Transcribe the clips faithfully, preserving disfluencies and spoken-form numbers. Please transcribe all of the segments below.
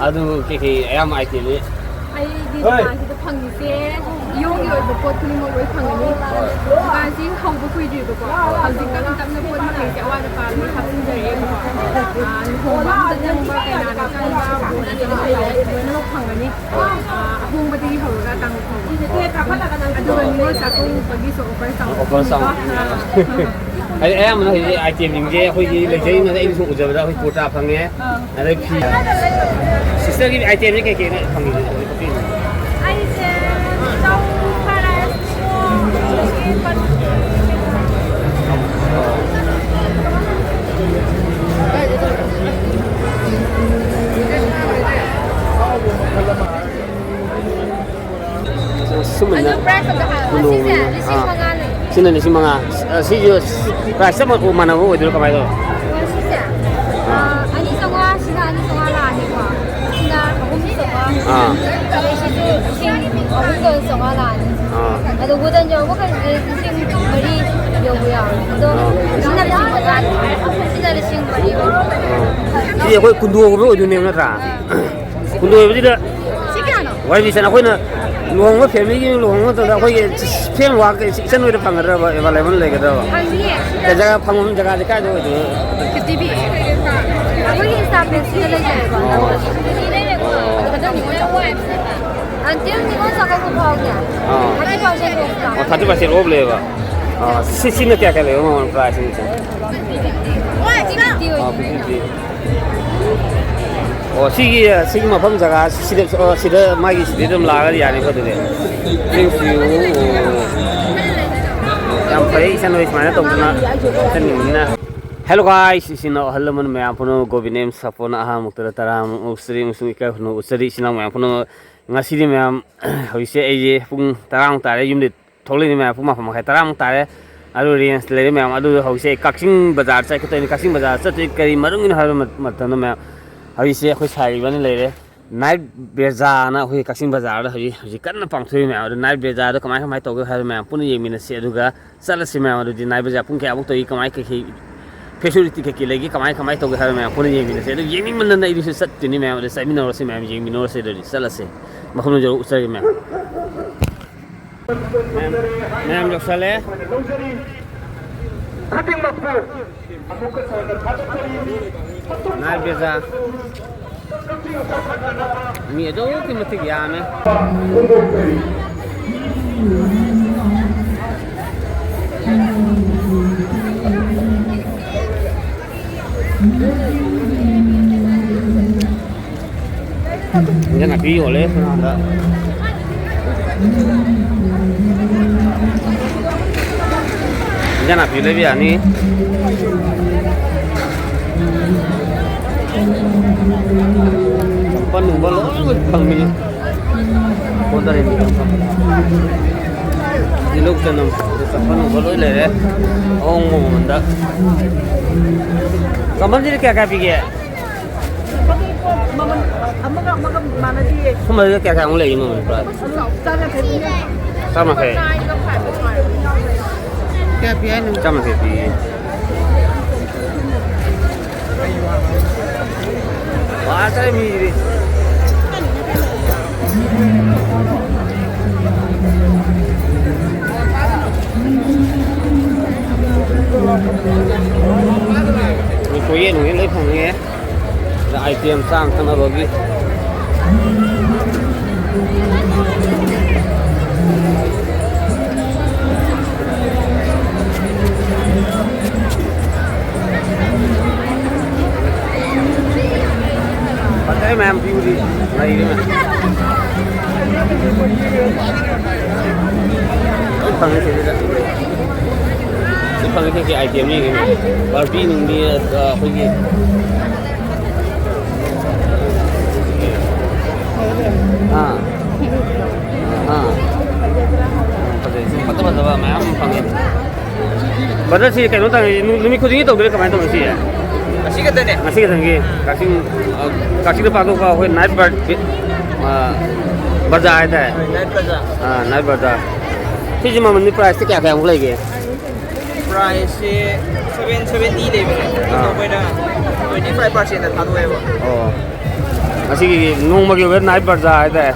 ꯑꯗꯨ ꯀꯩꯀꯩ ꯑꯌꯥꯝꯕ item ꯅꯤ? ꯑꯩꯒꯤ ꯍꯣꯏ꯫ ꯗꯨꯀꯥꯟꯁꯤꯗ ꯐꯪꯉꯤꯁꯦ ꯏꯌꯣꯡꯒꯤ ꯑꯣꯏꯕ ꯄꯣꯠ ꯈꯨꯗꯤꯡꯃꯛ ꯂꯣꯏ ꯐꯪꯒꯅꯤ꯫ ꯗꯨꯀꯥꯟꯁꯤ ꯍꯧꯕ ꯀꯨꯏꯗ꯭ꯔꯤꯕꯀꯣ, ꯍꯧꯖꯤꯛ ꯇꯞꯅ ꯇꯞꯅ ꯄꯣꯠ ꯃꯈꯩꯁꯦ ꯑꯋꯥꯠ ꯑꯄꯥ ꯂꯣꯏ ꯍꯥꯞꯆꯤꯟꯖꯔꯛꯑꯦꯕꯀꯣ꯫ ꯑꯥ, ꯂꯨꯍꯣꯡꯕ ꯑꯃꯗ ꯆꯪꯕ, ꯀꯩꯅꯥꯅ ꯆꯪꯕ, ꯕꯣꯔꯗ ꯆꯪꯕ ꯂꯣꯏꯅꯃꯛ ꯐꯪꯒꯅꯤ꯫ ꯑꯥ, ꯑꯍꯣꯡꯕꯗꯒꯤ ꯍꯧꯔꯒ ꯑꯇꯥꯡꯕ ꯐꯥꯎꯕ꯫ ꯑꯗꯨꯒ ꯅꯤꯉꯣꯜ ꯆꯥꯛꯀꯧꯕꯒꯤꯁꯨ offer ꯆꯥꯎꯅ offer ꯆꯥꯎꯅ ꯄꯤꯕꯀꯣ꯫ ꯄꯤꯕ꯫ ꯑꯥ꯫ ꯍꯥꯏꯗꯤ ꯑꯌꯥꯝꯕꯅ ꯍꯧꯖꯤꯛ item ꯁꯤꯡꯁꯦ ꯑꯩꯈꯣꯏꯒꯤ ꯂꯩꯖꯔꯤꯕꯅ ꯑꯩꯅ ꯁꯨꯝ ꯎꯖꯕꯗ ꯑꯩꯈꯣꯏ ꯀꯨꯔꯇꯥ ꯐꯪꯉꯦ꯫ ꯑꯥ꯫ ꯑꯗꯩ ꯐꯤ꯫ Sister ꯒꯤ item ꯁꯦ ꯀꯩ ꯀꯩꯅꯣ ꯐꯪꯉꯤꯁꯦ? ꯑꯩꯁꯦ ꯆꯧ, fried rice, ꯑꯗꯒꯤ ꯄꯅꯤꯔ꯫ ꯁꯨꯝꯕꯅ ꯑꯗꯨ price ꯑꯝꯇ ꯍꯥꯏꯔꯣ꯫ ꯀꯨꯟꯍꯨꯝꯗꯣꯏ꯫ ꯁꯤꯁꯦ ꯂꯤꯁꯤꯡ ꯑꯥ꯫ ꯃꯉꯥꯅꯦ꯫ ꯁꯤꯅ ꯂꯤꯁꯤꯡ ꯃꯉꯥ꯫ ꯑ, ꯁꯤꯁꯨ price ꯆꯞ ꯃꯥꯟꯅꯕ ꯑꯣꯏꯗꯣꯏꯔꯣ, ꯀꯃꯥꯏꯅ ꯇꯧꯕ? ꯑꯣ, ꯁꯤꯁꯦ? ꯑꯥ, ꯑꯅꯤ ꯆꯥꯝꯃꯉꯥ, ꯁꯤꯅ ꯑꯅꯤ ꯆꯥꯝꯃꯉꯥ ꯂꯥꯛꯑꯅꯤꯀꯣ꯫ ꯁꯤꯅ ꯑꯍꯨꯝ ꯆꯥꯝꯃꯉꯥ꯫ ꯑꯥ꯫ ꯑꯗꯩ ꯁꯤꯁꯨ ꯂꯤꯁꯤꯡ ꯑꯍꯨꯝꯒ ꯆꯥꯝꯃꯉꯥ ꯂꯥꯛꯑꯅꯤ꯫ ꯑꯥ꯫ ꯑꯗꯣ wooden ꯌꯧꯕꯈꯩꯁꯤꯗꯤ ꯂꯤꯁꯤꯡ ꯃꯔꯤ ꯌꯧꯕ ꯌꯥꯎꯔꯦ꯫ ꯑꯗꯣ ꯑꯥ꯫ ꯁꯤꯅ ꯂꯤꯁꯤꯡ ꯃꯉꯥꯅꯤ꯫ ꯁꯤꯅ ꯂꯤꯁꯤꯡ ꯃꯔꯤ ꯑꯣꯏꯕ꯫ ꯑꯥ꯫ ꯁꯤꯗꯤ ꯑꯩꯈꯣꯏ ꯀꯨꯟꯗꯣ ꯍꯧꯕ ꯑꯣꯏꯗꯣꯏꯅꯦꯕ ꯅꯠꯇ꯭ꯔꯥ? ꯑꯥ꯫ ꯀꯨꯟꯗꯣ ꯑꯣꯏꯕꯁꯤꯗ ꯁꯤ ꯀꯌꯥꯅꯣ? ꯋꯥꯏ ꯕꯤ ꯁꯟ ꯑꯩꯈꯣꯏꯅ ꯂꯨꯍꯣꯡꯕ family ꯒꯤ ꯂꯨꯍꯣꯡꯕ ꯃꯇꯝꯗ ꯑꯩꯈꯣꯏꯒꯤ ꯐꯦꯟ ꯋꯥꯛ ꯏꯆꯟ ꯍꯣꯏꯗ ꯐꯪꯒꯗ꯭ꯔꯕ, available ꯂꯩꯒꯗ꯭ꯔꯕ? ꯐꯪꯅꯤꯌꯦ꯫ ꯀꯩ ꯖꯒꯥ ꯐꯪꯐꯝ ꯖꯒꯥꯁꯦ ꯀꯥꯏꯗ ꯑꯣꯏꯗꯣꯏꯅꯣ? ꯀꯤꯇꯤ ꯄꯤ꯫ ꯑꯩꯈꯣꯏꯒꯤ Insta page ꯁꯤꯗ ꯂꯩꯖꯔꯦꯀꯣ꯫ ꯑꯣ꯫ ꯑꯗꯨꯗ ꯅꯤꯉꯣꯜ ꯆꯥꯛꯀꯧꯕ ꯐꯥꯎꯅꯦ꯫ ꯑꯥ꯫ Thirty percent off ꯂꯥꯛꯑꯣ꯫ ꯑꯣ, thirty percent off ꯂꯩꯌꯦꯕ꯫ ꯑꯥ, ꯁꯤ, ꯁꯤꯅ ꯀꯌꯥ ꯀꯌꯥ ꯂꯩꯕ ꯃꯃꯜ price ꯁꯤꯡꯁꯦ? Fifty fifty ꯑꯣꯏꯗꯣꯏꯅꯦ꯫ ꯑꯥ, fifty fifty꯫ ꯑꯣ, ꯁꯤꯒꯤ, ꯁꯤꯒꯤ ꯃꯐꯝ ꯖꯒꯥ ꯁꯤꯗ, ꯑꯣ, ꯁꯤꯗ ꯃꯥꯒꯤ ꯁꯤꯗ ꯑꯗꯨꯝ ꯂꯥꯛꯑꯒ ꯌꯥꯅꯤꯀꯣ ꯑꯗꯨꯗꯤ꯫ Thank you꯫ ꯌꯥꯝ ꯐꯩ, ꯏꯆꯟ ꯍꯣꯏ ꯁꯨꯃꯥꯏꯅ ꯇꯧꯗꯅ ꯆꯠꯅꯤꯡꯕꯅꯤꯅ꯫ Hello guys, ꯏꯆꯤꯟ ꯏꯅꯥꯎ ꯑꯍꯜ ꯂꯃꯟ ꯃꯌꯥꯝ ꯄꯨꯝꯅꯃꯛ, ꯒꯣꯕꯤꯅꯦꯝ ꯁꯥꯄꯣꯟꯅ ꯑꯍꯥꯟꯕ ꯃꯛꯇꯗ ꯇꯔꯥꯃꯨꯛ ꯅꯣꯛꯆꯔꯤ ꯑꯃꯁꯨꯡ ꯏꯀꯥꯏ ꯈꯨꯝꯅꯕ ꯎꯠꯆꯔꯤ꯫ ꯏꯆꯤꯟ ꯏꯅꯥꯎ ꯃꯌꯥꯝ ꯄꯨꯝꯅꯃꯛ, ꯉꯁꯤꯗꯤ ꯃꯌꯥꯝ, ꯍꯧꯖꯤꯛꯁꯦ ꯑꯩꯁꯦ ꯄꯨꯡ ꯇꯔꯥꯃꯨꯛ ꯇꯥꯔꯦ ꯌꯨꯝꯗ ꯊꯣꯛꯂꯛꯏꯅꯦ ꯃꯌꯥꯝ, ꯄꯨꯡ ꯃꯥꯄꯟ ꯃꯈꯥꯏ, ꯇꯔꯥꯃꯨꯛ ꯇꯥꯔꯦ꯫ ꯑꯗꯨ range ꯂꯩꯔꯦ ꯃꯌꯥꯝ꯫ ꯑꯗꯨ ꯍꯧꯖꯤꯛꯁꯦ ꯑꯩ ꯀꯛꯆꯤꯡ ꯕꯖꯥꯔ ꯆꯠꯀꯦ ꯇꯧꯔꯤꯅꯤ꯫ ꯀꯛꯆꯤꯡ ꯕꯖꯥꯔ ꯆꯠꯇꯣꯏ ꯀꯔꯤ ꯃꯔꯝꯒꯤꯅꯣ ꯍꯥꯏꯕ ꯃ-, ꯃꯇꯝꯗ ꯃꯌꯥꯝ, ꯍꯧꯖꯤꯛꯁꯦ ꯑꯩꯈꯣꯏ ꯁꯥꯏ ꯏꯕꯥꯅꯤ ꯂꯩꯔꯦ꯫ Night bazaar ꯅ ꯑꯩꯈꯣꯏ ꯀꯛꯆꯤꯡ ꯕꯖꯥꯔꯗ ꯍꯧꯖꯤꯛ, ꯍꯧꯖꯤꯛ ꯀꯟꯅ ꯄꯥꯡꯊꯣꯛꯏ ꯃꯌꯥꯝ꯫ ꯑꯗꯨ night bazaar ꯗꯣ ꯀꯃꯥꯏ ꯀꯃꯥꯏ ꯇꯧꯒꯦ ꯍꯥꯏꯕ ꯃꯌꯥꯝ ꯄꯨꯟꯅ ꯌꯦꯡꯃꯤꯟꯅꯁꯤ꯫ ꯑꯗꯨꯒ ꯆꯠꯂꯁꯤ ꯃꯌꯥꯝ꯫ ꯑꯗꯨꯗꯤ night bazaar ꯄꯨꯡ ꯀꯌꯥꯃꯨꯛ ꯇꯧꯏ, ꯀꯃꯥꯏ ꯀꯩꯀꯩ ꯐꯦꯁꯤꯂꯤꯇꯤ ꯀꯩꯀꯩ ꯂꯩꯒꯦ, ꯀꯃꯥꯏ ꯀꯃꯥꯏ ꯇꯧꯒꯦ ꯍꯥꯏꯕ ꯃꯌꯥꯝ ꯄꯨꯟꯅ ꯌꯦꯡꯃꯤꯟꯅꯁꯦ꯫ ꯑꯗꯨ ꯌꯦꯡꯅꯤꯡꯃꯟꯗꯅ ꯑꯩꯗꯨꯁꯨ ꯆꯠꯇꯣꯏꯅꯤ ꯃꯌꯥꯝ꯫ ꯑꯗꯨ ꯆꯠꯃꯤꯟꯅꯔꯁꯤ ꯃꯌꯥꯝ, ꯌꯦꯡꯃꯤꯟꯅꯔꯁꯤ꯫ ꯑꯗꯨꯗꯤ ꯆꯠꯂꯁꯦ꯫ ꯃꯐꯝꯗꯨꯗ ꯎꯠꯆꯔꯒꯦ ꯃꯌꯥꯝ꯫ ꯃꯌꯥꯝ, ꯃꯌꯥꯝ ꯌꯧꯁꯜꯂꯦ꯫ ꯅꯥꯏꯠ ꯕꯖꯥꯔ꯫ ꯃꯤ ꯑꯗꯨꯛꯀꯤ ꯃꯇꯤꯛ ꯌꯥꯝꯃꯦ꯫ ꯏꯟꯖꯥꯡ ꯅꯥꯄꯤ ꯌꯣꯜꯂꯦ ꯁꯣꯝ ꯅꯥꯀꯟꯗ꯫ ꯏꯟꯖꯥꯡ ꯅꯥꯄꯤ ꯂꯩꯕ ꯌꯥꯅꯤ꯫ ꯆꯝꯄꯜ ꯅꯨꯡꯕꯜ ꯂꯣꯏꯅꯃꯛ ꯐꯪꯕꯤꯅꯤ꯫ ꯄꯣꯠ ꯆꯩ ꯇꯤꯜꯍꯧ ꯆꯅꯝ, ꯆꯝꯄꯜ ꯅꯨꯡꯕꯜ ꯂꯣꯏ ꯂꯩꯔꯦ ꯑꯍꯣꯡꯕ ꯃꯃꯜꯗ꯫ ꯆꯝꯄꯜꯁꯤꯗꯤ ꯀꯌꯥ ꯀꯌꯥ ꯄꯤꯒꯦ? ꯃꯃꯜ ꯑꯃꯒ ꯑꯃꯒ ꯃꯥꯟꯅꯗꯤꯌꯦ꯫ ꯁꯨꯝꯕꯁꯤꯗ ꯀꯌꯥ ꯀꯌꯥꯃꯨꯛ ꯂꯩꯒꯦ ꯃꯃꯜ price? ꯆꯥꯝ ꯌꯥꯡꯈꯩ ꯄꯤꯌꯦ꯫ ꯆꯥꯝ ꯌꯥꯡꯈꯩ꯫ ꯀꯌꯥ ꯄꯤ ꯍꯥꯏꯅꯣ? ꯆꯥꯝ ꯌꯥꯡꯈꯩ ꯄꯤꯌꯦ꯫ ꯐꯖꯔꯦ ꯃꯤꯁꯤꯗꯤ꯫ ꯃꯅꯤꯄꯨꯔ ꯌꯦꯟ ꯅꯨꯡ ꯂꯣꯏ ꯐꯪꯉꯦ꯫ ꯑꯗ item ꯆꯥꯅ ꯊꯛꯅꯕꯒꯤ꯫ ꯐꯖꯔꯦ ꯃꯌꯥꯝ ꯄꯤꯕꯨꯗꯤ ꯂꯩꯔꯦ ꯃꯌꯥꯝ꯫ ꯂꯣꯏ ꯐꯪꯉꯦ ꯁꯤꯗꯩꯗ꯫ ꯁꯤ ꯐꯪꯉꯦ ꯀꯩꯀꯩ item ꯅꯤ ꯌꯦꯡꯉꯦ꯫ Barbie ꯅꯨꯡꯕꯤ, ꯑ, ꯑꯩꯈꯣꯏꯒꯤ ꯑꯥ꯫ ꯑꯥ꯫ ꯐꯖꯩ꯫ ꯐꯖ ꯐꯖꯕ ꯃꯌꯥꯝ ꯐꯪꯉꯦ꯫ Brother, ꯁꯤ ꯀꯩꯅꯣ ꯇꯧꯔꯤ, ꯅꯨ-, ꯅꯨꯃꯤꯠ ꯈꯨꯗꯤꯡꯒꯤ ꯇꯧꯗꯣꯏꯔꯥ ꯀꯃꯥꯏꯅ ꯇꯧꯅꯤ ꯁꯤ? ꯉꯁꯤ ꯈꯛꯇꯅꯦ꯫ ꯉꯁꯤ ꯈꯛꯇꯪꯒꯤ ꯀꯛꯆꯤꯡ, ꯑ, ꯀꯛꯆꯤꯡꯗ ꯄꯥꯡꯊꯣꯛꯄ ꯑꯩꯈꯣꯏ night bar-, ꯑ, ꯕꯖꯥꯔ ꯍꯥꯏꯇꯥꯔꯦ꯫ Night ꯕꯖꯥꯔ꯫ ꯑꯥ, night ꯕꯖꯥꯔ꯫ ꯁꯤꯁꯤ ꯃꯃꯜꯗꯤ price ꯇꯤ ꯀꯌꯥ ꯀꯌꯥꯃꯨꯛ ꯂꯩꯒꯦ? Price ꯁꯤ ꯁꯚꯦꯟ ꯁꯚꯦꯟꯇꯤ ꯂꯩꯕꯅꯦ꯫ ꯑꯥ꯫ ꯑꯩꯈꯣꯏꯅ ꯇ꯭ꯋꯦꯟꯇꯤ ꯐꯥꯏꯚ ꯄꯥꯔꯁꯦꯟꯗ ꯊꯥꯗꯣꯛꯑꯦꯕ꯫ ꯑꯣ꯫ ꯉꯁꯤꯒꯤ ꯅꯣꯡꯃꯒꯤ ꯑꯣꯏꯕ ꯅꯥꯏꯠ ꯕꯖꯥꯔ ꯍꯥꯏꯇꯥꯔꯦ꯫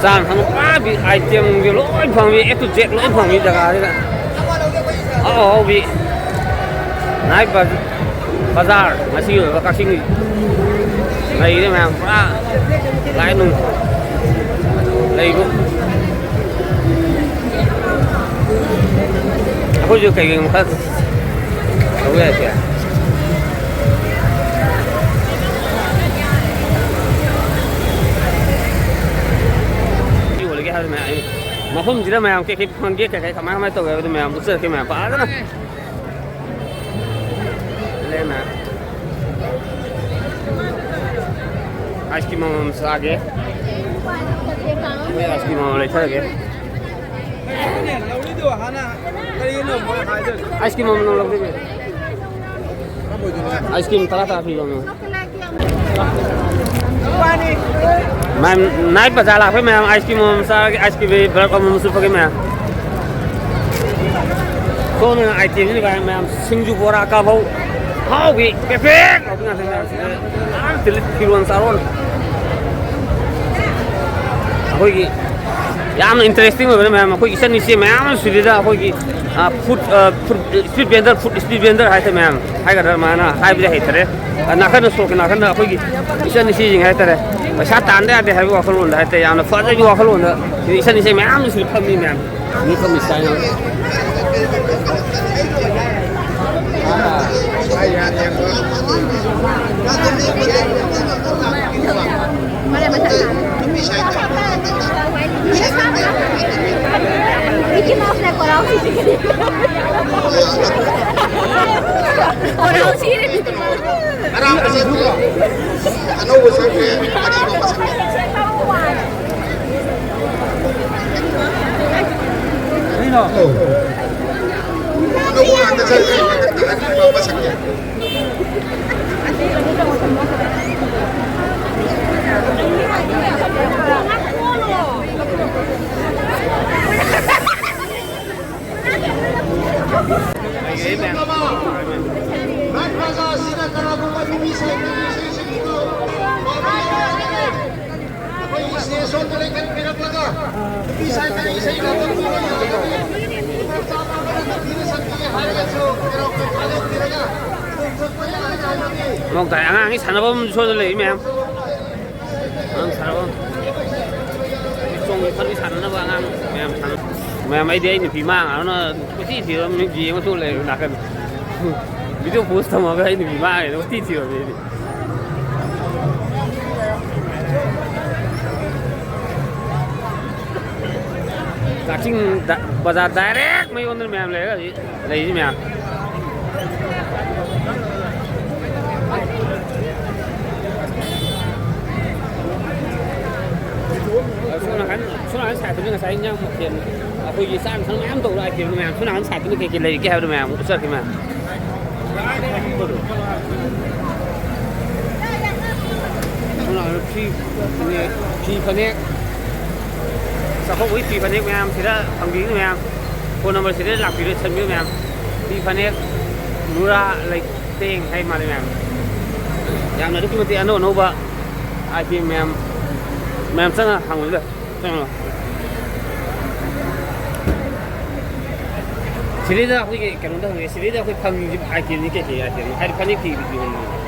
ꯆꯥꯅ ꯊꯛꯅꯕ ꯄꯨꯔꯥ ꯕꯤ-, item ꯒꯤ ꯂꯣꯏ ꯐꯪꯕꯤ, A to Z ꯂꯣꯏ ꯐꯪꯕꯤ ꯖꯒꯥꯁꯤꯗ꯫ ꯑꯍꯥꯎ ꯑꯍꯥꯎꯕꯤ꯫ ꯅꯥꯏꯠ ꯕꯖ-, ꯕꯖꯥꯔ ꯉꯁꯤꯒꯤ ꯑꯣꯏꯕ ꯀꯛꯆꯤꯡꯒꯤ ꯂꯩꯔꯦ ꯃꯌꯥꯝ ꯄꯨꯔꯥ ꯂꯥꯏ ꯅꯨꯡ ꯂꯩꯕ꯫ ꯑꯩꯈꯣꯏꯁꯨ ꯀꯩꯒꯨꯝꯕ ꯈꯔ ꯇꯧꯕ ꯌꯥꯏꯁꯦ꯫ ꯌꯣꯜꯂꯒꯦ ꯍꯥꯏꯕ ꯃꯌꯥꯝ, ꯃꯐꯝꯁꯤꯗ ꯃꯌꯥꯝ ꯀꯩꯀꯩ ꯐꯪꯒꯦ, ꯀꯩꯀꯩ ꯀꯃꯥꯏ ꯀꯃꯥꯏ ꯇꯧꯒꯦ ꯍꯥꯏꯕꯗꯣ ꯃꯌꯥꯝ ꯎꯠꯆꯔꯛꯀꯦ ꯃꯌꯥꯝ ꯐꯖꯅ꯫ ꯂꯩ ꯃꯌꯥꯝ꯫ ꯑꯥꯏꯁ ꯀ꯭ꯔꯤꯝ ꯑꯃꯃꯝ ꯆꯥꯒꯦ꯫ ꯑꯩꯈꯣꯏ ꯑꯥꯏꯁ ꯀ꯭ꯔꯤꯝ ꯑꯃꯃꯝ ꯂꯩꯊꯔꯒꯦ꯫ ꯑꯥꯏꯁ ꯀ꯭ꯔꯤꯝ ꯑꯃꯃꯝ ꯂꯧꯗꯣꯏꯅꯦ꯫ ꯑꯥꯏꯁ ꯀ꯭ꯔꯤꯝ ꯇꯔꯥ ꯇꯔꯥ ꯄꯤꯕ ꯑꯃ꯫ ꯃꯌꯥꯝ, ꯅꯥꯏꯠ ꯕꯖꯥꯔ ꯂꯥꯛꯄꯩ ꯃꯌꯥꯝ ꯑꯥꯏꯁ ꯀ꯭ꯔꯤꯝ ꯑꯃꯃꯝ ꯆꯥꯔꯒꯦ, ꯑꯥꯏꯁ ꯀ꯭ꯔꯤꯝ ꯕ꯭ꯔꯦꯛ ꯑꯃꯃꯝ ꯆꯨꯞꯄꯒꯦ ꯃꯌꯥꯝ꯫ ꯁꯣꯝꯅ item ꯁꯤ ꯚꯥꯏ ꯃꯌꯥꯝ ꯁꯤꯡꯖꯨ ꯕꯣꯔꯥ ꯀꯥꯡꯍꯧ ꯍꯥꯎꯒꯤ ꯄꯦꯄꯦꯛ ꯂꯥꯎꯕꯤ ꯉꯥꯛꯇ ꯃꯌꯥꯝ ꯁꯤꯗ ꯌꯥꯝ ꯇꯤꯜꯂꯤ ꯐꯤꯔꯣꯟ ꯆꯥꯔꯣꯟ꯫ ꯑꯩꯈꯣꯏꯒꯤ ꯌꯥꯝꯅ interesting ꯑꯣꯏꯕꯅ ꯃꯌꯥꯝ ꯑꯩꯈꯣꯏ ꯏꯆꯟ ꯏꯆꯦ ꯃꯌꯥꯝ ꯑꯃ ꯁꯤꯗ ꯑꯩꯈꯣꯏꯒꯤ, ꯑ, food, ꯑ, food street vendor, food street vendor ꯍꯥꯏꯇꯥꯔꯦ ꯃꯌꯥꯝ꯫ ꯍꯥꯏꯒꯗ꯭ꯔꯥ ꯑꯗꯨꯃꯥꯏꯅ ꯍꯥꯏꯕꯗꯤ ꯍꯩꯇꯔꯦ꯫ ꯅꯥꯀꯟꯗ ꯁꯣꯔꯣꯛꯀꯤ ꯅꯥꯀꯟꯗ ꯑꯩꯈꯣꯏꯒꯤ ꯏꯆꯟ ꯏꯆꯦꯁꯤꯡ ꯍꯥꯏꯇꯥꯔꯦ, ꯄꯩꯁꯥ ꯇꯥꯟꯗ ꯌꯥꯗꯦ ꯍꯥꯏꯕꯒꯤ ꯋꯥꯈꯜꯂꯣꯟꯗ ꯍꯥꯏꯇꯥꯔꯦ, ꯌꯥꯝꯅ ꯐꯖꯕꯒꯤ ꯋꯥꯈꯜꯂꯣꯟꯗ ꯏꯆꯟ ꯏꯆꯦ ꯃꯌꯥꯝ ꯑꯃꯁꯨ ꯐꯝꯃꯤ ꯃꯌꯥꯝ꯫ Welcome is China. ꯑꯔꯥꯞꯄ ꯆꯠꯈ꯭ꯔꯦ꯫ ꯑꯅꯧꯕ ꯆꯠꯈ꯭ꯔꯦ꯫ ꯑꯔꯤꯕ ꯑꯃ ꯆꯠꯈ꯭ꯔꯦ꯫ ꯑꯅꯧꯕ ꯉꯥꯛꯇ ꯆꯠꯈ꯭ꯔꯦ꯫ ꯑꯔꯤꯕ ꯑꯃ ꯆꯠꯈ꯭ꯔꯦ꯫ ꯅꯣꯡ ꯇꯥꯏ꯫ ꯑꯉꯥꯡꯒꯤ ꯁꯥꯟꯅꯐꯝ ꯁꯣꯝꯗ ꯂꯩ ꯃꯌꯥꯝ꯫ ꯑꯉꯥꯡ ꯁꯥꯟꯅꯐꯝ꯫ ꯆꯣꯡ ꯐꯟꯕꯤ ꯁꯥꯟꯅꯅꯕ ꯑꯉꯥꯡ ꯃꯌꯥꯝ ꯁꯥꯟꯅ-, ꯃꯌꯥꯝ, ꯑꯩꯗꯤ ꯑꯩ ꯅꯨꯄꯤ ꯃꯥꯡꯉꯅ ꯀꯣꯏꯊꯤ ꯊꯤꯔꯝꯅꯤ, ꯌꯦꯡꯉ ꯊꯣꯛ ꯂꯩꯔꯦ ꯅꯥꯀꯟꯗ꯫ Video post ꯊꯝꯃꯒ ꯑꯩ ꯅꯨꯄꯤ ꯃꯥꯡꯉꯦꯅ ꯀꯣꯏꯊꯤ ꯊꯤꯔꯝꯅꯤ ꯑꯩꯗꯤ꯫ ꯀꯛꯆꯤꯡ ꯗ-, ꯕꯖꯥꯔ direct ꯃꯌꯣꯟꯗ ꯃꯌꯥꯝ ꯂꯩꯔꯒ ꯍꯧꯖꯤꯛ ꯂꯩꯔꯤꯁꯤ ꯃꯌꯥꯝ꯫ ꯁꯣꯝ ꯅꯥꯀꯟ, ꯁꯣꯝ ꯅꯥꯀꯟ side ꯇꯨꯗꯤ ꯉꯁꯥꯏ ꯏꯟꯖꯥꯡ ꯃꯊꯦꯜ ꯑꯩꯈꯣꯏꯒꯤ ꯆꯥꯛ ꯏꯟꯁꯥꯡ ꯃꯌꯥꯝ ꯇꯧꯔ item ꯃꯌꯥꯝ꯫ ꯁꯣꯝ ꯅꯥꯀꯟ side ꯇꯨꯗꯤ ꯀꯩ ꯀꯩ ꯂꯩꯔꯤꯒꯦ ꯍꯥꯏꯕꯗꯣ ꯃꯌꯥꯝ ꯎꯠꯆꯔꯛꯀꯦ ꯃꯌꯥꯝ꯫ ꯁꯣꯝ ꯅꯥꯀꯟꯗ ꯐꯤ ꯐꯅꯦꯛ, ꯐꯤ ꯐꯅꯦꯛ, ꯆꯥꯛꯀꯧꯕꯒꯤ ꯐꯤ ꯐꯅꯦꯛ ꯃꯌꯥꯝ ꯁꯤꯗ ꯐꯪꯕꯤꯒꯅꯤ ꯃꯌꯥꯝ꯫ Phone number ꯁꯤꯗ ꯂꯥꯛꯄꯤꯔꯣ, ꯁꯟꯕꯤꯌꯨ ꯃꯌꯥꯝ꯫ ꯐꯤ ꯐꯅꯦꯛ, ꯃꯨꯔꯥ, ꯂꯩꯇꯦꯡ ꯍꯥꯏ ꯃꯥꯜꯂꯦ ꯃꯌꯥꯝ꯫ ꯌꯥꯝꯅ ꯑꯗꯨꯛꯀꯤ ꯃꯇꯤꯛ ꯑꯅꯧ ꯑꯅꯧꯕ item ꯃꯌꯥꯝ, ꯃꯌꯥꯝ ꯆꯪꯉ ꯍꯪꯉꯨꯁꯤꯗ꯫ ꯆꯪꯉꯣ꯫ ꯁꯤꯗꯩꯗ ꯑꯩꯈꯣꯏꯒꯤ ꯀꯩꯅꯣꯝꯇ ꯍꯪꯒꯦ꯫ ꯁꯤꯗꯩꯗ ꯑꯩꯈꯣꯏ ꯐꯪꯉꯤꯁꯤ item ꯗꯤ ꯀꯩꯀꯩ item ꯅꯣ? ꯍꯥꯏꯗꯤ ꯐꯅꯦꯛ ꯐꯤ ꯌꯣꯟꯕ꯫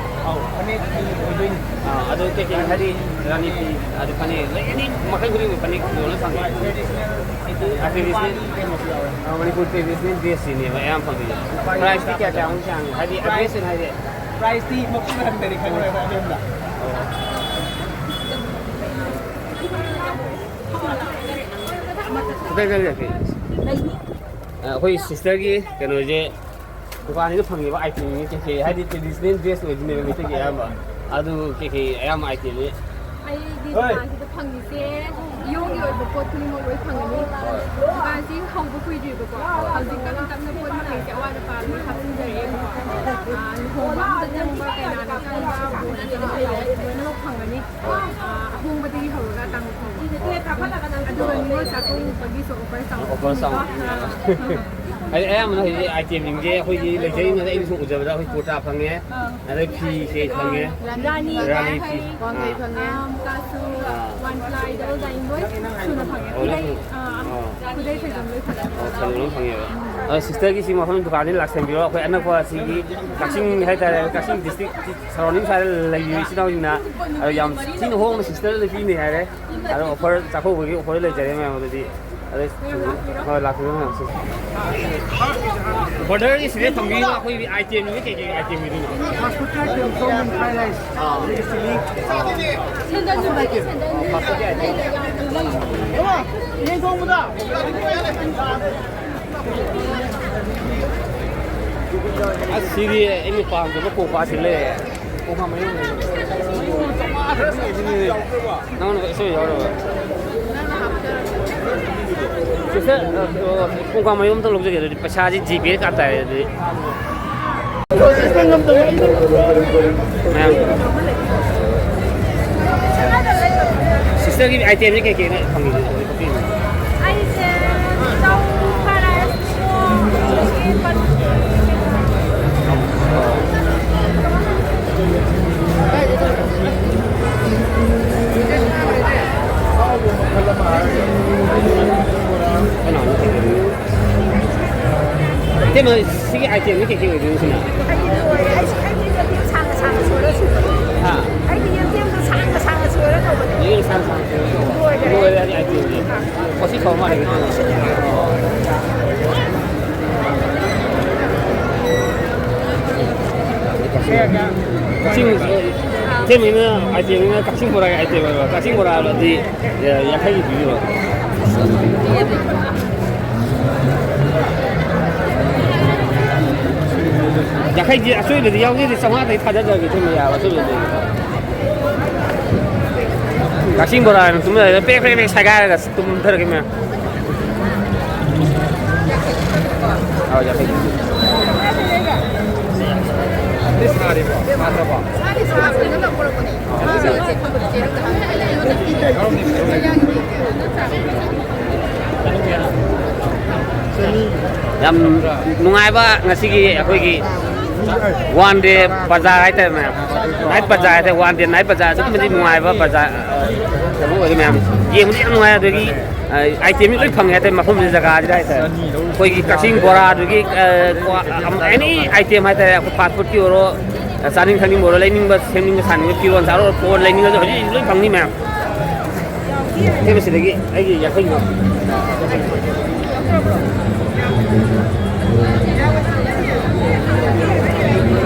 ꯑꯧ, ꯐꯅꯦꯛ ꯐꯤ ꯑꯣꯏꯗꯣꯏꯅꯤ꯫ ꯑꯥ, ꯑꯗꯣ ꯀꯩꯀꯩ ꯍꯥꯏꯗꯤ ꯔꯥꯅꯤ ꯐꯤ, ꯑꯗꯨ ꯐꯅꯦꯛ ꯂꯩ, ꯑꯦꯅꯤ ꯃꯈꯜ ꯈꯨꯗꯤꯡꯃꯛ ꯐꯅꯦꯛ ꯂꯣꯏꯅ ꯐꯪꯉꯦ꯫ Traditional, ꯑꯥ, traditional, ꯅꯨꯄꯥꯒꯤ ꯀꯩꯅꯣꯁꯨ ꯌꯥꯎꯋꯦ꯫ ꯑꯥ, ꯃꯅꯤꯄꯨꯔ traditional dress ꯁꯤꯅꯦꯕ ꯑꯌꯥꯝꯕ ꯐꯪꯉꯤꯁꯦ꯫ ꯅꯨꯄꯥꯒꯤ price ꯇꯤ ꯀꯌꯥ ꯀꯌꯥꯃꯨꯛ ꯆꯥꯡꯒꯦ? ꯍꯥꯏꯗꯤ price average ꯑꯣꯏꯅ ꯍꯥꯏꯗꯤ꯫ Price ꯇꯤ ꯃꯄꯨꯡ ꯍꯟꯗꯔꯦ ꯈꯪꯉꯔꯣꯏ ꯑꯩꯈꯣꯏ ꯑꯕꯦꯝꯗ꯫ ꯈꯤꯇꯪ ꯈꯟꯖꯔꯛꯀꯦ꯫ ꯑ, ꯑꯩꯈꯣꯏ sister ꯒꯤ ꯀꯩꯅꯣꯁꯦ, ꯗꯨꯀꯥꯟꯁꯤꯗ ꯐꯪꯉꯤꯕ item ꯁꯤꯡꯁꯦ ꯀꯩꯀꯩ, ꯍꯥꯏꯗꯤ traditional dress ꯑꯣꯏꯗꯣꯏꯅꯦꯕ ꯃꯩꯇꯩꯒꯤ ꯑꯌꯥꯝꯕ, ꯑꯗꯨ ꯀꯩꯀꯩ ꯑꯌꯥꯝꯕ item ꯁꯦ? ꯑꯩꯒꯤ ꯍꯣꯏ꯫ ꯗꯨꯀꯥꯟꯁꯤꯗ ꯐꯪꯉꯤꯁꯦ ꯏꯌꯣꯡꯒꯤ ꯑꯣꯏꯕ ꯄꯣꯠ ꯈꯨꯗꯤꯡꯃꯛ ꯂꯣꯏ ꯐꯪꯒꯅꯤ꯫ ꯗꯨꯀꯥꯟꯁꯤ ꯍꯧꯕ ꯀꯨꯏꯗ꯭ꯔꯤꯕꯀꯣ, ꯍꯧꯖꯤꯛ ꯇꯞꯅ ꯇꯞꯅ ꯄꯣꯠ ꯃꯈꯩꯁꯦ ꯑꯋꯥꯠ ꯑꯄꯥ ꯂꯣꯏ ꯍꯥꯞꯆꯤꯟꯖꯔꯛꯑꯦꯕꯀꯣ꯫ ꯑ, ꯂꯨꯍꯣꯡꯕ ꯑꯃꯗ ꯆꯪꯕ ꯀꯩꯅꯥꯅ ꯆꯪꯕ ꯄꯣꯠ ꯂꯣꯏꯅꯃꯛ ꯐꯪꯒꯅꯤ꯫ ꯑ, ꯑꯍꯣꯡꯕꯗꯒꯤ ꯍꯧꯔꯒ ꯑꯇꯥꯡꯕ ꯐꯥꯎꯕ꯫ ꯑꯗꯨꯒ ꯅꯤꯉꯣꯜ ꯆꯥꯛꯀꯧꯕꯒꯤꯁꯨ offer ꯆꯥꯎꯅ offer ꯆꯥꯎꯅ ꯄꯤꯀꯣ꯫ ꯄꯤꯌꯦꯕ꯫ ꯑ, ꯑꯩ ꯑꯌꯥꯝꯕꯅ ꯍꯧꯖꯤꯛ item ꯁꯤꯡꯁꯦ ꯑꯩꯈꯣꯏꯒꯤ ꯂꯩꯖꯔꯤꯕ, ꯑꯩꯅ ꯁꯨꯝ ꯎꯖꯕꯗ ꯑꯩꯈꯣꯏ ꯀꯨꯔꯇꯥ ꯐꯪꯉꯦ, ꯑꯗꯩ ꯐꯤ ꯀꯩ ꯐꯪꯉꯦ, ꯔꯥꯅꯤ ꯔꯥꯅꯤ ꯐꯤ, ꯀꯥꯏ ꯑꯥ, ꯀꯥꯁꯨ, ꯑꯥ, ꯋꯥꯟ ꯄ꯭ꯂꯥꯏ, ꯗꯕꯜ ꯗꯥꯏ ꯂꯣꯏ ꯁꯨꯅ ꯐꯪꯉꯦ꯫ ꯑꯣ, ꯂꯣꯏ ꯈꯨꯗꯩ, ꯐꯪꯉꯦ꯫ ꯑꯥ, ꯑꯣ, ꯈꯨꯗꯩ ꯐꯩꯖꯣꯝ ꯂꯣꯏ ꯐꯪꯉꯦ꯫ ꯑꯣ, ꯐꯪꯉꯦ, ꯂꯣꯏ ꯐꯪꯉꯦꯕ꯫ ꯑꯗꯣ sister ꯒꯤꯁꯤ ꯃꯐꯝ ꯗꯨꯀꯥꯟꯁꯤ ꯂꯥꯛꯁꯟꯕꯤꯔꯣ, ꯑꯩꯈꯣꯏ ꯑꯅꯛꯄ ꯑꯁꯤꯒꯤ ꯀꯛꯆꯤꯡ ꯍꯥꯏꯇꯥꯔꯦ, ꯀꯛꯆꯤꯡ district surrounding ꯁ꯭ꯋꯥꯏꯗ ꯂꯩꯕꯤꯕ ꯏꯆꯤꯟ ꯏꯅꯥꯎꯁꯤꯡꯅ ꯑꯗꯣ ꯌꯥꯝ ꯊꯤꯅ ꯍꯣꯡꯅ sister ꯗ ꯄꯤꯅꯤ ꯍꯥꯏꯔꯦ꯫ ꯑꯗꯣ offer, ꯆꯥꯛꯀꯧꯕꯒꯤ offer ꯂꯩꯖꯔꯦ ꯃꯌꯥꯝ ꯑꯗꯨꯗꯤ꯫ ꯑꯗꯣ, ꯍꯣꯏ, ꯂꯥꯛꯄꯤꯔꯣ ꯃꯌꯥꯝꯁꯨ꯫ Brother ꯒꯤ ꯁꯤꯗ ꯐꯪꯕꯤꯔꯤꯕ ꯑꯩꯈꯣꯏꯒꯤ item ꯁꯤꯡꯁꯦ ꯀꯩ ꯀꯩ item ꯒꯤꯗꯨꯅꯣ? Fast food item, chow mein, fried rice, ꯑꯗꯒꯤ chilli꯫ ꯑꯁ, ꯁꯤꯗꯤ ꯑꯩꯅ ꯄꯥꯝꯖꯕ ꯀꯣꯝꯄꯥꯁꯤ ꯂꯩꯔꯦ꯫ ꯀꯣꯝꯄꯥ ꯃꯌꯨꯝ ꯂꯩꯔꯦ꯫ ꯅꯪꯉꯣꯟꯗ ꯏꯁꯩ ꯌꯥꯎꯔꯕ? Sister, ꯑ, ꯑ, ꯀꯣꯝꯄꯥ ꯃꯌꯨꯝ ꯑꯝꯇꯪ ꯂꯧꯖꯒꯦ ꯑꯗꯨꯗꯤ꯫ ꯄꯩꯁꯥꯁꯤ GPay ꯀꯥꯞꯇꯥꯔꯦ ꯑꯗꯨꯗꯤ꯫ ꯃꯌꯥꯝ꯫ Sister ꯒꯤ item ꯁꯦ ꯀꯩ ꯀꯩꯅꯣ ꯐꯪꯉꯤꯁꯦ? ꯑꯩꯁꯦ ꯆꯧ, fried rice, ꯑꯗꯒꯤ ꯄꯅꯤꯔ꯫ ꯀꯅꯥꯅꯣ ꯀꯩꯗꯧꯔꯤꯅꯣ? ꯏꯇꯩꯃ, ꯁꯤꯒꯤ item ꯁꯦ ꯀꯩ ꯀꯩ ꯑꯣꯏꯗꯣꯏꯅꯣ ꯁꯤꯅ? ꯑꯩꯗꯤ ꯂꯣꯏꯔꯦ꯫ ꯑꯩꯁꯦ, ꯑꯩꯗꯤ ꯌꯦꯟꯗꯦꯝ ꯁꯥꯡꯅ ꯁꯥꯡꯅ ꯁꯣꯏꯔ ꯁꯨꯔꯦ꯫ ꯍꯥ? ꯑꯩꯗꯤ ꯌꯦꯟꯗꯦꯝꯗꯣ ꯁꯥꯡꯅ ꯁꯥꯡꯅ ꯁꯣꯏꯔ ꯇꯧꯕꯅꯦ꯫ ꯌꯦꯟꯗꯦꯝ ꯁꯥꯡꯅ ꯁꯥꯡꯅ ꯁꯣꯏꯔ꯫ ꯂꯣꯏꯔꯦ꯫ ꯂꯣꯏꯔꯦ ꯍꯥꯏꯗꯤ item ꯁꯦ꯫ ꯀꯣꯁꯤ ꯊꯧ ꯃꯥꯜꯂꯦ ꯀꯩꯅꯣ꯫ ꯀꯛꯆꯤꯡ, ꯏꯇꯩꯃꯒꯤꯅ item ꯅꯤꯅ ꯀꯛꯆꯤꯡ ꯕꯣꯔꯥꯒꯤ item ꯑꯣꯏꯕ꯫ ꯀꯛꯆꯤꯡ ꯕꯣꯔꯥꯗꯤ ꯌꯥꯡꯈꯩꯒꯤ ꯄꯤꯕꯤꯕ꯫ ꯌꯥꯡꯈꯩꯗꯤ ꯑꯆꯣꯏꯕꯗꯤ ꯌꯥꯎꯖꯗꯦ, ꯆꯥꯝꯃꯉꯥꯗꯒꯤ ꯊꯥꯗꯖꯔꯒꯦ, ꯏꯇꯩꯃ, ꯌꯥꯕ ꯑꯆꯣꯏꯕꯗꯤ꯫ ꯀꯛꯆꯤꯡ ꯕꯣꯔꯥ ꯍꯥꯏꯅ ꯇꯨꯝ ꯂꯩꯔꯦ, ꯄꯦꯛ ꯄꯦꯛ ꯄꯦꯛ ꯁꯥꯏꯒꯥꯏꯔꯒ ꯇꯨꯝꯊꯔꯒꯦ, ꯃꯌꯥꯝ꯫ ꯑꯥ, ꯌꯥꯡꯈꯩ꯫ ꯌꯥꯝ ꯅꯨꯡꯉꯥꯏꯕ ꯉꯁꯤꯒꯤ ꯑꯩꯈꯣꯏꯒꯤ ꯋꯥꯟ ꯗꯦ ꯕꯖꯥꯔ ꯍꯥꯏꯇꯥꯔꯦ ꯃꯌꯥꯝ, ꯅꯥꯏꯠ ꯕꯖꯥꯔ ꯍꯥꯏꯇꯥꯔꯦ, ꯋꯥꯟ ꯗꯦ ꯅꯥꯏꯠ ꯕꯖꯥꯔ ꯑꯗꯨꯛꯀꯤ ꯃꯇꯤꯛ ꯅꯨꯡꯉꯥꯏꯕ ꯕꯖꯥꯔ, ꯑ, ꯀꯩꯅꯣ ꯑꯣꯏꯔꯦ ꯃꯌꯥꯝ꯫ ꯌꯦꯡꯕꯗꯤ ꯌꯥꯝ ꯅꯨꯡꯉꯥꯏ꯫ ꯑꯗꯒꯤ ꯑꯥꯏꯇꯦꯝꯗꯤ ꯂꯣꯏ ꯐꯪꯉꯦ ꯍꯥꯏꯇꯥꯔꯦ ꯃꯐꯝꯁꯤ, ꯖꯒꯥꯁꯤꯗ ꯍꯥꯏꯇꯥꯔꯦ꯫ ꯑꯩꯈꯣꯏꯒꯤ ꯀꯛꯆꯤꯡ ꯕꯣꯔꯥꯗꯨꯒꯤ, ꯑ, ꯑꯦꯅꯤ ꯑꯥꯏꯇꯦꯝ ꯍꯥꯏꯇꯥꯔꯦ, ꯑꯩꯈꯣꯏ ꯐꯥꯁ ꯐꯨꯗꯀꯤ ꯑꯣꯏꯔꯣ, ꯆꯥꯅꯤꯡ ꯊꯛꯅꯤꯡꯕ ꯑꯣꯏꯔꯣ, ꯂꯩꯅꯤꯡꯕ ꯁꯦꯝꯅꯤꯡꯕ ꯁꯥꯅꯤꯡꯕ, ꯐꯤꯔꯣꯜ ꯁꯥꯔꯣ, ꯐꯣꯟ ꯂꯩꯅꯤꯡꯉꯁꯨ ꯍꯧꯖꯤꯛ ꯂꯣꯏ ꯐꯪꯅꯤ ꯃꯌꯥꯝ꯫ ꯏꯇꯩꯃ, ꯁꯤꯗꯒꯤ ꯑꯩꯒꯤ ꯌꯥꯡꯈꯩ ꯂꯧ꯫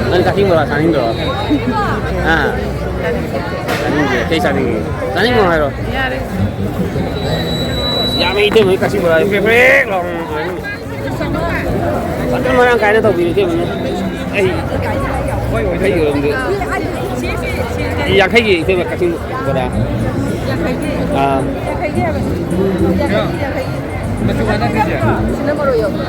ꯅꯪ ꯀꯛꯆꯤꯡ ꯕꯣꯔꯥ ꯆꯥꯅꯤꯡꯗ꯭ꯔꯣ? ꯑꯥ꯫ ꯆꯥꯅꯤꯡꯗꯦ꯫ ꯀꯩ ꯆꯥꯅꯤꯡꯉꯤ? ꯆꯥꯅꯤꯡꯉꯣ ꯍꯥꯏꯔꯣ? ꯌꯥꯔꯦ꯫ ꯌꯥꯝꯃꯦ ꯏꯇꯩꯃ, ꯀꯛꯆꯤꯡ ꯕꯣꯔꯥ ꯄ꯭ꯔꯦꯛ ꯄ꯭ꯔꯦꯛ ꯂꯥꯎꯅ꯫ ꯐꯖꯅ ꯃꯔꯥꯡ ꯀꯥꯏꯅ ꯇꯧꯕꯤꯔꯦ ꯏꯇꯩꯃꯅ꯫ ꯑꯩ, ꯑꯩ ꯌꯣꯜꯂꯝꯗꯦ꯫ ꯌꯥꯡꯈꯩꯒꯤ ꯏꯇꯩꯃ ꯀꯛꯆꯤꯡ ꯕꯣꯔꯥ꯫ ꯑꯥ꯫ ꯁꯤꯅ ꯃꯔꯣꯏ ꯌꯥꯎꯕ꯫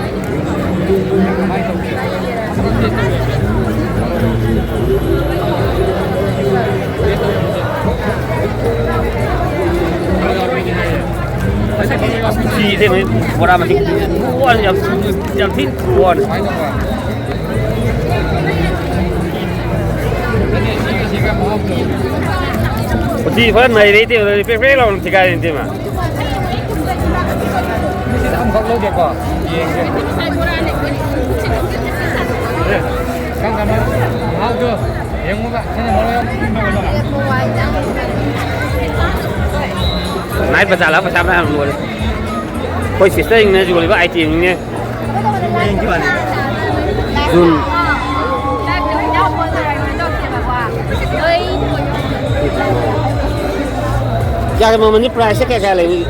ꯁꯤ ꯏꯇꯩꯃ ꯕꯣꯔꯥ ꯃꯁꯤꯡ ꯋꯥꯅ ꯌꯥꯝ, ꯌꯥꯝ ꯊꯤꯅ ꯋꯥꯅ꯫ ꯎꯇꯤ ꯐꯖꯅ ꯅꯩꯔꯦ ꯏꯇꯩꯃ, ꯄ꯭ꯔꯦꯛ ꯄ꯭ꯔꯦꯛ ꯂꯥꯎꯅ ꯊꯤꯒꯥꯏꯔꯦ ꯏꯇꯩꯃ꯫ ꯑꯃꯈꯛ ꯂꯧꯒꯦꯀꯣ, ꯌꯦꯡꯒꯦ꯫ ꯑꯦ, ꯀꯔꯝ ꯀꯔꯝꯕ? ꯃꯍꯥꯎꯗꯣ ꯌꯦꯡꯉꯨꯕ, ꯁꯤꯅ ꯃꯔꯣꯏ ꯑꯃ꯫ ꯅꯥꯏꯠ ꯕꯖꯥꯔ ꯂꯥꯛꯑ ꯄꯩꯁꯥ ꯃꯌꯥꯝ ꯂꯣꯏꯔꯦ꯫ ꯑꯩꯈꯣꯏ ꯁꯤꯁꯇꯔꯁꯤꯡꯅ ꯌꯣꯜꯂꯤꯕ ꯑꯥꯏꯇꯦꯝꯁꯤꯡꯅꯦ꯫ ꯖꯨꯟ꯫ ꯀꯌꯥꯒꯤ ꯃꯃꯜꯗꯤ ꯄ꯭ꯔꯥꯏꯁꯁꯦ ꯀꯌꯥ ꯀꯌꯥ ꯂꯩ?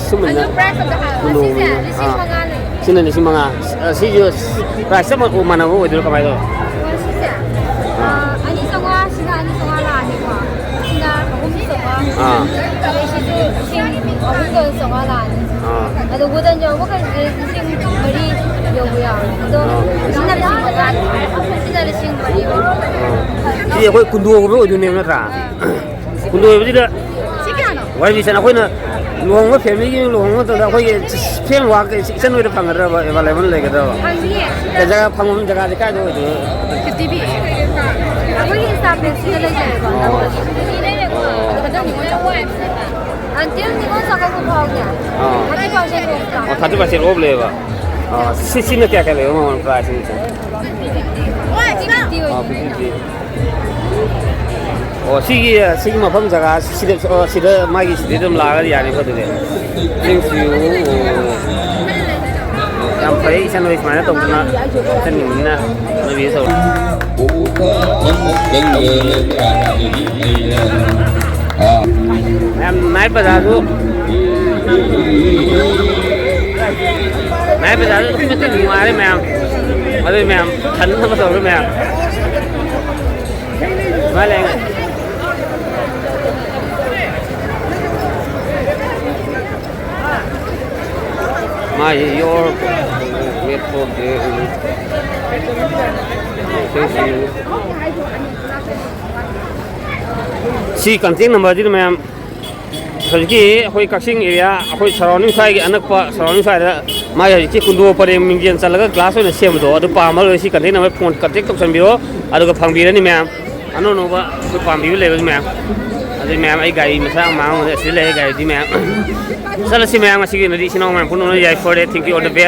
ꯁꯨꯝꯕꯅ ꯑꯗꯨ ꯄ꯭ꯔꯥꯏꯁ ꯑꯝꯇ ꯍꯥꯏꯔꯣ꯫ ꯀꯨꯟꯗꯣ ꯁꯤꯁꯦ ꯃꯃꯜꯅ꯫ ꯂꯤꯁꯤꯡ ꯑꯥ꯫ ꯃꯉꯥꯅꯦ꯫ ꯁꯤꯅ ꯂꯤꯁꯤꯡ ꯃꯉꯥ꯫ ꯑ, ꯁꯤꯁꯨ ꯄ꯭ꯔꯥꯏꯁ ꯆꯞ ꯃꯥꯟꯅꯕ ꯑꯣꯏꯗꯣꯏꯔꯣ, ꯀꯃꯥꯏꯅ ꯇꯧꯕ? ꯑꯣ, ꯁꯤꯁꯦ, ꯑꯥ꯫ ꯑ, ꯑꯅꯤ ꯆꯥꯝꯃꯉꯥ, ꯁꯤꯅ ꯑꯅꯤ ꯆꯥꯝꯃꯉꯥ ꯂꯥꯛꯑꯅꯤꯀꯣ꯫ ꯁꯤꯅ ꯑꯍꯨꯝ ꯆꯥꯝꯃꯉꯥ꯫ ꯑꯥ꯫ ꯑꯗꯩ ꯁꯤꯁꯨ ꯂꯤꯁꯤꯡ ꯑꯍꯨꯝꯒ ꯆꯥꯝꯃꯉꯥ ꯂꯥꯛꯑꯅꯤ꯫ ꯑꯥ꯫ ꯑꯗꯣ ꯋꯨꯗꯟ ꯌꯧꯕꯈꯩꯁꯦ ꯂꯤꯁꯤꯡ ꯃꯔꯤ ꯌꯧꯕ ꯌꯥꯎꯋꯦ꯫ ꯑꯗꯣ ꯑꯥ꯫ ꯁꯤꯅ ꯂꯤꯁꯤꯡ ꯃꯉꯥꯅꯤ, ꯁꯤꯅ ꯂꯤꯁꯤꯡ ꯃꯔꯤ ꯑꯣꯏꯕ꯫ ꯑꯥ꯫ ꯁꯤ ꯑꯩꯈꯣꯏ ꯀꯨꯟꯗꯣ ꯍꯧꯕ ꯑꯣꯏꯗꯣꯏꯅꯦꯕ ꯅꯠꯇ꯭ꯔꯥ? ꯑꯥ꯫ ꯀꯨꯟꯗꯣ ꯍꯧꯕꯁꯤꯗ ꯁꯤ ꯀꯌꯥꯅꯣ? ꯋꯥꯏ ꯕꯤ ꯁꯟ ꯑꯩꯈꯣꯏꯅ ꯂꯨꯍꯣꯡꯕ ꯐꯦꯃꯤꯂꯤꯒꯤ ꯂꯨꯍꯣꯡꯕ ꯃꯇꯝꯗ ꯑꯩꯈꯣꯏꯒꯤ ꯐꯦꯟ ꯋꯥꯛ ꯏꯆꯟ ꯍꯣꯏꯗ ꯐꯪꯒꯗ꯭ꯔꯕ, ꯑꯦꯕꯥꯏꯂꯦꯕꯜ ꯂꯩꯒꯗ꯭ꯔꯕ? ꯐꯪꯅꯤꯌꯦ꯫ ꯖꯒꯥ ꯐꯪꯐꯝ ꯖꯒꯥꯗꯤ ꯀꯥꯏꯗ ꯑꯣꯏꯗꯣꯏꯅꯣ? ꯀꯦ ꯇꯤ ꯚꯤ꯫ ꯑꯩꯈꯣꯏꯒꯤ ꯏꯟꯁꯇꯥ ꯄꯦꯖꯁꯤꯗ ꯂꯩꯖꯔꯦꯀꯣ꯫ ꯑꯣ꯫ ꯑꯗꯣ ꯍꯟꯗꯛ ꯅꯤꯉꯣꯜ ꯆꯥꯛꯀꯧꯕ ꯐꯥꯎꯅꯦ꯫ ꯑꯥ꯫ ꯊꯥꯔꯇꯤ ꯄꯥꯔꯁꯦꯟ ꯑꯣꯐ ꯂꯥꯛꯑꯦ꯫ ꯑꯣ, ꯊꯥꯔꯇꯤ ꯄꯥꯔꯁꯦꯟ ꯑꯣꯐ ꯂꯩꯌꯦꯕ꯫ ꯑꯥ, ꯁꯤ, ꯁꯤꯅ ꯀꯌꯥ ꯀꯌꯥ ꯂꯩꯕ ꯃꯃꯜ ꯄ꯭ꯔꯥꯏꯁꯁꯤꯡꯁꯦ? ꯐꯤꯐꯇꯤ ꯑꯣꯏꯗꯣꯏꯅꯦ꯫ ꯑꯥ, ꯐꯤꯐꯇꯤ꯫ ꯑꯣ, ꯁꯤꯒꯤ, ꯁꯤꯒꯤ ꯃꯐꯝ ꯖꯒꯥ ꯁꯤꯗ, ꯑꯣ, ꯁꯤꯗ ꯃꯥꯒꯤ ꯁꯤꯗ ꯑꯗꯨꯝ ꯂꯥꯛꯑꯒꯗꯤ ꯌꯥꯅꯤꯀꯣ ꯑꯗꯨꯗꯤ꯫ Thank you꯫ ꯑꯣ꯫ ꯌꯥꯝ ꯐꯩ, ꯏꯆꯟ ꯍꯣꯏ ꯁꯨꯃꯥꯏꯅ ꯇꯧꯗꯅ ꯆꯠꯅꯤꯡꯕꯅꯤꯅ ꯅꯣꯏꯒꯤ ꯇꯧꯔꯣ꯫ ꯃꯌꯥꯝ ꯅꯥꯏꯠ ꯕꯖꯥꯔꯁꯨ, ꯅꯥꯏꯠ ꯕꯖꯥꯔꯁꯨ ꯑꯗꯨꯛꯀꯤ ꯃꯇꯤꯛ ꯅꯨꯡꯉꯥꯏꯔꯦ ꯃꯌꯥꯝ꯫ ꯑꯗꯨ ꯃꯌꯥꯝ ꯈꯟꯅꯕ ꯇꯧꯔꯦ ꯃꯌꯥꯝ꯫ ꯁꯨꯃꯥꯏꯅ ꯂꯩ꯫ ꯃꯥꯒꯤ your metro ꯁꯤ ꯀꯟꯇꯦꯛ ꯅꯝꯕꯔꯁꯤꯗ ꯃꯌꯥꯝ ꯍꯧꯖꯤꯛꯀꯤ ꯑꯩꯈꯣꯏ ꯀꯛꯆꯤꯡ ꯑꯦꯔꯤꯌꯥ, ꯑꯩꯈꯣꯏ ꯁꯔꯥꯎꯟꯗꯤꯡ ꯁ꯭ꯋꯥꯏꯒꯤ ꯑꯅꯛꯄ ꯁꯔꯥꯎꯟꯗꯤꯡ ꯁ꯭ꯋꯥꯏꯗ ꯃꯥꯒꯤ ꯍꯧꯖꯤꯛꯀꯤ ꯀꯨꯟꯗꯣ ꯄꯔꯦꯡ ꯃꯤꯡꯖꯦꯜ ꯆꯜꯂꯒ ꯒ꯭ꯂꯥꯁ ꯑꯣꯏꯅ ꯁꯦꯝꯕꯗꯣ, ꯑꯗꯨ ꯄꯥꯝꯕ ꯂꯣꯏꯔ ꯁꯤ ꯀꯟꯇꯦꯛ ꯅꯝꯕꯔ ꯐꯣꯟ ꯀꯟꯇꯦꯛ ꯇꯧꯁꯟꯕꯤꯔꯣ, ꯑꯗꯨꯒ ꯐꯪꯕꯤꯔꯅꯤ ꯃꯌꯥꯝ꯫ ꯑꯅꯧ ꯑꯅꯧꯕ ꯑꯩꯈꯣꯏ ꯄꯥꯝꯕꯤꯕ ꯂꯩꯕꯁꯨ ꯃꯌꯥꯝ꯫ ꯑꯗꯨ ꯃꯌꯥꯝ ꯑꯩ ꯒꯥꯔꯤ ꯃꯆꯥ ꯃꯥꯡꯕꯗ ꯑꯁꯤꯗ ꯂꯩꯔꯦ ꯒꯥꯔꯤꯗꯤ ꯃꯌꯥꯝ꯫ ꯆꯠꯂꯁꯤ ꯃꯌꯥꯝ, ꯉꯁꯤꯒꯤ ꯑꯣꯏꯅꯗꯤ ꯏꯆꯤꯟ ꯏꯅꯥꯎ ꯃꯌꯥꯝ ꯄꯨꯟꯅ ꯌꯥꯏꯐꯔꯦ꯫ Thank you, all the best꯫